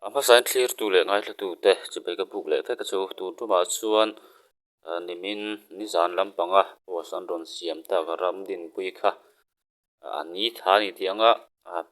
A hmasain thlirtu leh ngaithlatute chibai ka buk leh vek a chu. Tun tumah chuan nimin nizan lampanga post an rawn siam tak Ramdinpui kha a ni tha a ni tih anga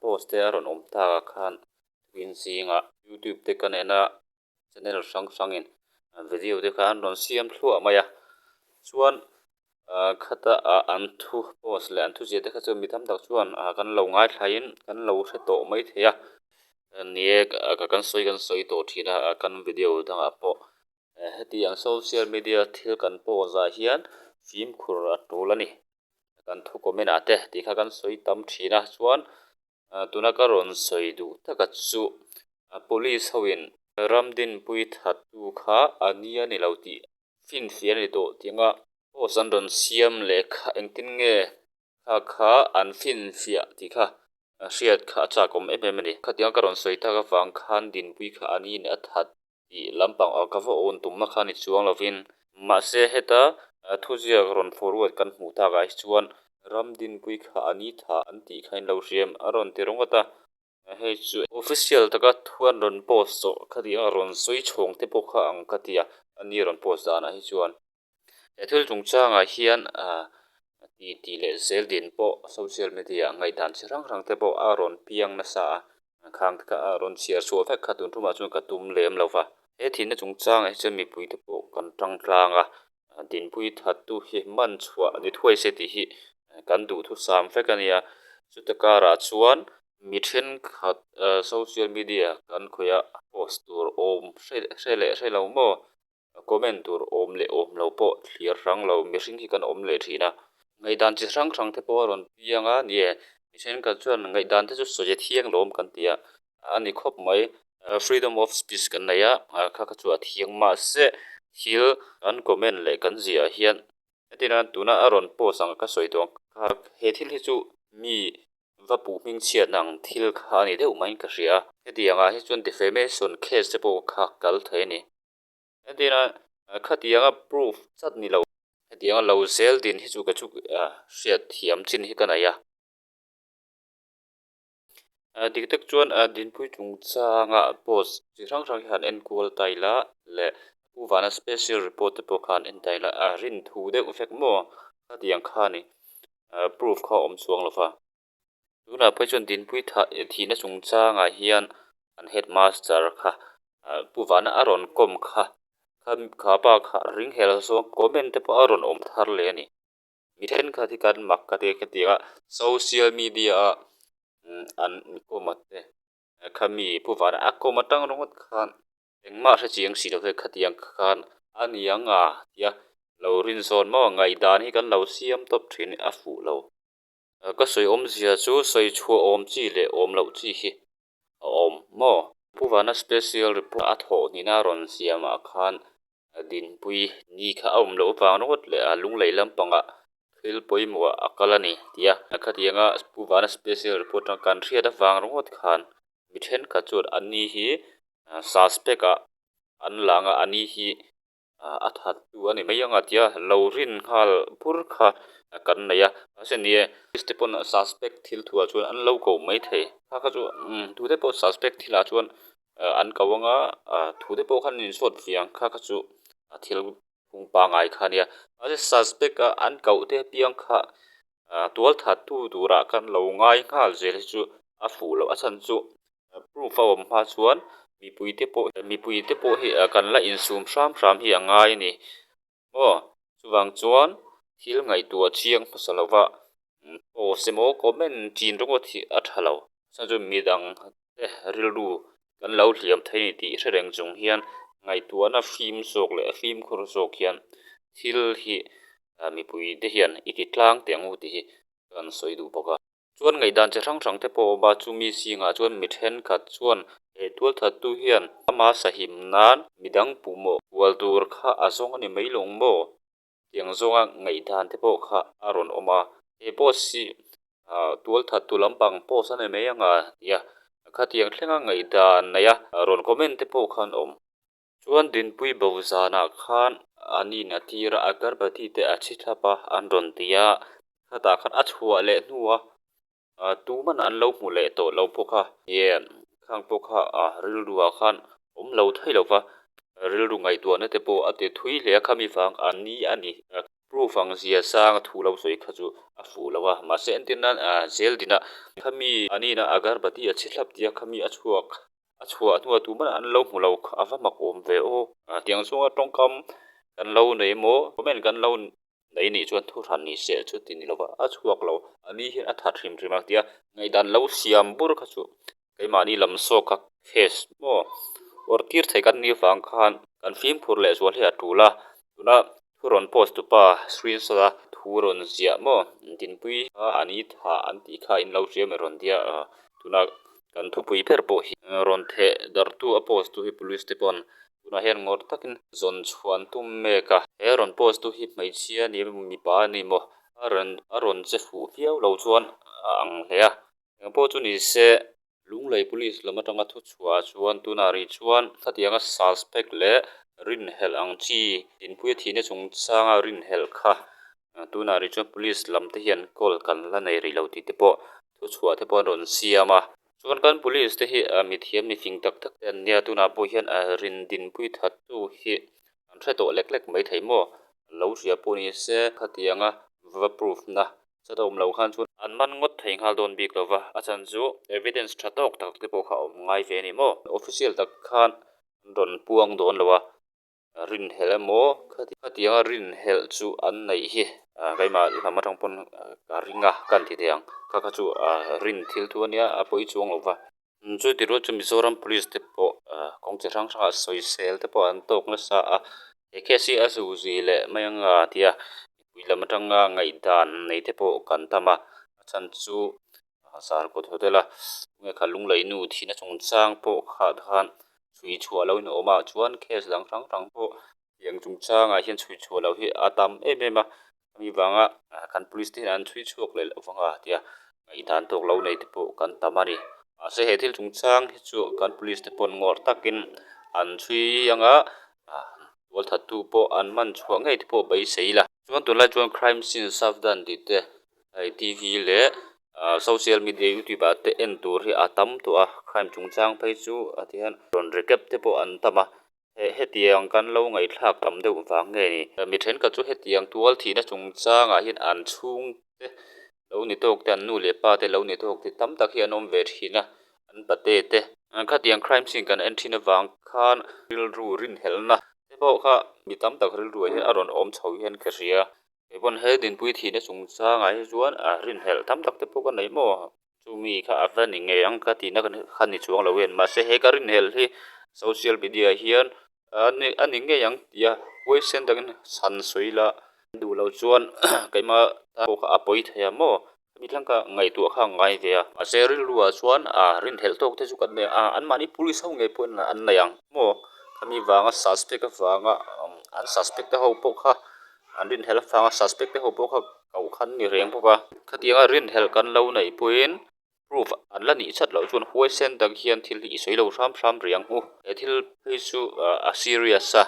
post te a rawn awm takah khan tuin zingah youtube te ka nena channel hrang hrangin video te kha an rawn siam thluah mai a chuan ah khata ah an thu post leh an thuziah te kha chu mi tam tak chuan ah kan lo ngaithlain kan lo hre tawh mai thei a ni e kan sawi kan sawi tawh thin a kan video dangah pawh heti ang social media thil kan post ah hian fimkhur a tul a ni kan thu comment ah te tih kha kan sawi tam thin a chuan Tuna ka rawn sawi duh taka chu Police hoin Ramdinpui thattu kha a ni a ni lo tih finfiah a ni tawh tih anga post an rawn siam leh kha engtin nge kha kha an finfiah tih kha hriat kha a chakawm em em a ni. Khatianga ka rawn sawi tak avang khan Dinpui kha a niin a that tih lampang ah ka va awn tumna kha ni chuang lovin mahse heta thuziak rawn forward kan hmuh takah hi chuan Ramdinpui kha a ni tha an tih kha in lo hriam a rawn ti ringawt a, hei chu official taka thu an rawn post tawh kha tih a rawn sawi chhawng te pawh kha ang ka ti a, a ni rawn post danah hi chuan. He thil chungchangah hian ti ti leh zel din pawh social media ah ngaihdan chi hrang hrang te pawh a rawn piang nasa a, khang te kha a rawn chhiar chhuah vek kha tun tumah chuan ka tum lem lo va. He thihna chungchangah hi chuan mipui te pawh kan tang tlang a, dinpui thattu hi man chhuah ni thuai se tih hi kan duhthusam vek a nia. Chuta karah chuan mi thenkhat social media kan khawih a post tur awm hre leh hre lo maw? Comment tur awm leh awm lo pawh thlir hrang lo mihring hi kan awm leh thin a. Ngaihdan chi hrang hrang te pawh a rawn piang a ni e. Mi thenkhat chuan ngaihdan te chu sawi a thiang lawm kan ti a, a ni khawp mai. Freedom of speech kan nei a, kha kha chu a thiang mahse thil kan comment leh kan ziah hian hetiang hian tuna a rawn post ang ka sawi tawh ang kha he thil hi chu mi va puh hmingchhiat ang thil kha a ni deuh maiin ka hria a. Hetiang ah hi chuan defamation case te pawh kha kal thei a ni. Entirna khatianga proof chat ni lo. Hetianga lo zel din hi chu ka chu hriat thiam chin hi ka nei a. Dik tak chuan Dinpui chungchanga post chi hrang hrang hi han enkual ta ila leh Pu Vana special report te pawh kha han en ta ila a rin thu deuh vek maw khatiang kha ni proof kha a awm chuang lo va. Tunah phei chuan Dinpui thah thihna chungchangah hian an headmaster kha Pu Vana a rawn kawm kha kha pa kha ring hel zawng comment te pawh a rawn awm thar leh a ni. Mi thenkhat hi kan mak ka ti a khatiang a social media a an kawm a te khami Pu Vana a kawm atang ringawt khan engmah hre chiang si lo ve khatiang khan a ni ang a tia lo rin zawn maw ngaihdan hi kan lo siam tawp thin a fuh lo. Ka sawi awmzia chu sawi chhuah awm chi leh awm loh chi hi a awm maw? Pu Vana special report a thawh hnihna rawn siamah khan Dinpui ni kha a awm loh avang ringawt leh a lunglei lampangah thil pawimawh a kal a ni tih a. Khatianga Pu Vana special report atang kan hriat avang ringawt khan mi thenkhat chuan a ni hi suspect ah an lang a, a ni hi a that tu a ni mai ang a tia lo rin nghal bur kha kan nei a mahse ni e police te pawn suspect thil thuah chuan an lo koh mai thei kha kha chu tu te pawh suspect thil ah chuan an ko ang a thu te pawh khan an insawt ve ang kha kha chu a thil phung pangngai kha a nia mahse suspect a an koh te apiang kha tual that tu turah khan lo ngai nghal zel hi chu a fuh loh a chhan chu Proof a awm hma chuan mipui te pawh mipui te pawh hi kan la insum hram hram hi a ngai a ni maw chuvang chuan thil ngaihtuah chiang hmasa lova post emaw comment chin ringawt hi a tha lo chhan chu midang te rilru kan lo hliam thei a ni tih hre reng chung hian ngaihtuahna fim zawk leh fimkhur zawk hian thil hi mipui te hian i ti tlang teh ang u tih hi kan sawi duh bawk a. Chuan ngaihdan chi hrang hrang te pawh a awm a, chumi zingah chuan mi thenkhat chuan he tualthattu hian ama sahim nan midang puhmawh kual tur kha a zawng a ni mai lawng maw? Tiang zawnga ngaihdan te pawh kha a rawn awm a, he post hi tualthattu lampang post a ni mai ang a tia khatiang thlenga ngaihdan nei a rawn comment te pawh kha an awm. Chuan Dinpui bo zanah khan an in a tir a, agarbati te a chhi thlap a, an rawn ti a, khatah khan a chhuah leh hnu a, tuman an lo hmu leh tawh lo bawk a, ie Khang pawh kha a rilru ah khan awm lo thei lo va, rilru ngaihtuahna te pawh a ti thui hle a, khami vang a ni a ni. Proof ang zia sang a thu lo sawi kha chu a fuh lo a, mahse entir nan zel din a khami a nihna agarbati a chhi thlap tih a khami a chhuak a chhuah hnuah tumah an lo hmu lo kha a va mak awm ve aw. Tiang chunga tawngkam kan lo nei emaw comment kan lo nei nih chuan thu hran ni se chu ti ni lova a chhuak lo a ni hian a that hrim hrim a tia ngaihdan lo siam bur kha chu keimahni lam sawk kha case maw awrh tir thei kan nih vang khan kan fimkhur leh zual hi a tul a tuna thu rawn post tupa screenshot a thu rawn ziah maw dinpui kha a ni tha an tih kha in lo hria mai rawn tia tuna kan thupui ber pawh hi rawn theh darhtu a post tu hi police te pawh an Tunah hian ngawr takin zawn chhuan tum mek a, he rawn post tu hi hmeichhia ni emaw mipa a ni maw a rawn a rawn che fuh viau lo chuan a ang hle a, engpawh chu ni se Lunglei Police lam atanga thu chhuah chuan tunah rih chuan khatianga suspect leh rinhelh ang chi inpuia thihna chungchanga rinhelh kha tunah rih chuan Police lam te hian call kan la nei rih lo tih te pawh thu chhuah te pawh an rawn siam a. Chuan kan police te hi mithiam ni fing tak tak te an nia tunah pawh hian rin dinpui that tu hi an hre tawh lek lek mai thei maw lo hria pawh ni se khatianga va proof na chat a awm lo khan chuan an man ngawt thei nghal dawn bik lo va a chhan chu evidence tha tawk tak te pawh kha a awm ngai ve a ni maw official tak khan an rawn puang dawn lo a. Rinhelh emaw khatianga rinhelh chu an neih hi keimah lam atang pawn ka ring a ka inti thei ang kha kha chu rin thil thu ania a pawi chuang lo va. Chu ti rual chu Mizoram Police te pawh kawng chi hrang hrangah sawisel te pawh an tawk nasa a he case hi a zuzi leh mai anga tia mipui lam atanga ngaihdan nei te pawh kan tam a a chhan chu Zarkawt hotel a tunge kha lunglei nu thihna chungchang pawh kha khan chhui chhuah loin a awm a chuan case dang hrang hrang pawh tiang chungchangah hian chhui chhuah loh hi a tam em em a hemi vanga kan police te hian an chhui chhuak leh loh vanga tia ngaihdan tawk lo nei te pawh kan tam a ni mahse he thil chungchang hi chu kan police te pawh ngawrh takin an chhui anga tualthattu pawh an man chhuah ngei te pawh beisei la. Chuan tunlai chuan crime scene savdhan tih te hei t v leh ah social media youtube ah te en tur hi a tam tawh a crime chungchang phei chu a ti hian rawn recap te pawh an tam a heh hetiang kan lo ngaihthlak tam deuh vang nge ni mi thenkhat chu hetiang tual thihna chungchangah hian an chhungte lo ni tawk te an nu leh pa te lo ni tawk te tam tak hi an awm ve thin a an pate te khatiang crime scene kan en thin avang khan rilru rinhelhna te pawh kha mi tam tak rilru ah hian a rawn awm chho hian ka hria kei pawn he dinpui thihna chungchangah hi chuan a rinhelh tam tak te pawh ka nei maw chumi kha a va ni ngei ang ka tihna kha ni chuang lo hian mahse he ka rinhelh hi social media ah hian a ni a ni ngei ang tia huaisen takin chhan sawi la duh loh chuan keimah tan pawh kha a pawi thei a maw mi thlangka ngaihtuah kha a ngai ve a mahse rilru ah chuan ah rinhelh tawk te chu kan nei a anmahni police ho ngei pawhin an nei ang maw khami vanga suspect avanga an suspect te ho pawh kha an rinhelh avanga suspect te ho pawh kha koh khan ni reng bawk a khatianga rinhelh kan lo neih pawhin proof an la nih chat loh chuan huaisen tak hian thil hi i sawi lo hram hram rih ang u. He thil phei chu a serious a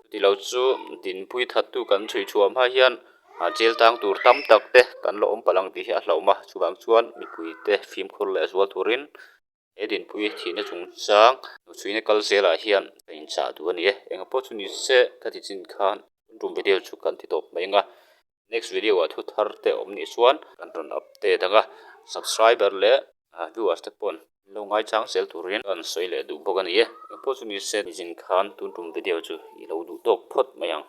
tilo chu dinpui thattu kan chhui chhuah hma hian jail tang tur tam tak te kan la awm palh ang tih hi a hlauhawm a chuvang chuan mipui te fimkhur leh zual turin he dinpui thihna chungchang chhuina kal zelah hian ka inchah duh a ni e. Engpawh chu ni se ka ti chin khan tum video chu kan ti tawp mai ang a. Next video ah thu thar te awm nih chuan kan rawn update ang a, subscriber leh viewers te pawn min lo ngaichang zel turin ka rawn sawi leh duh bawk a ni e. Engpawh chu ni se nizin khan tun tum video chu i lo duh tawk phawt mai ang.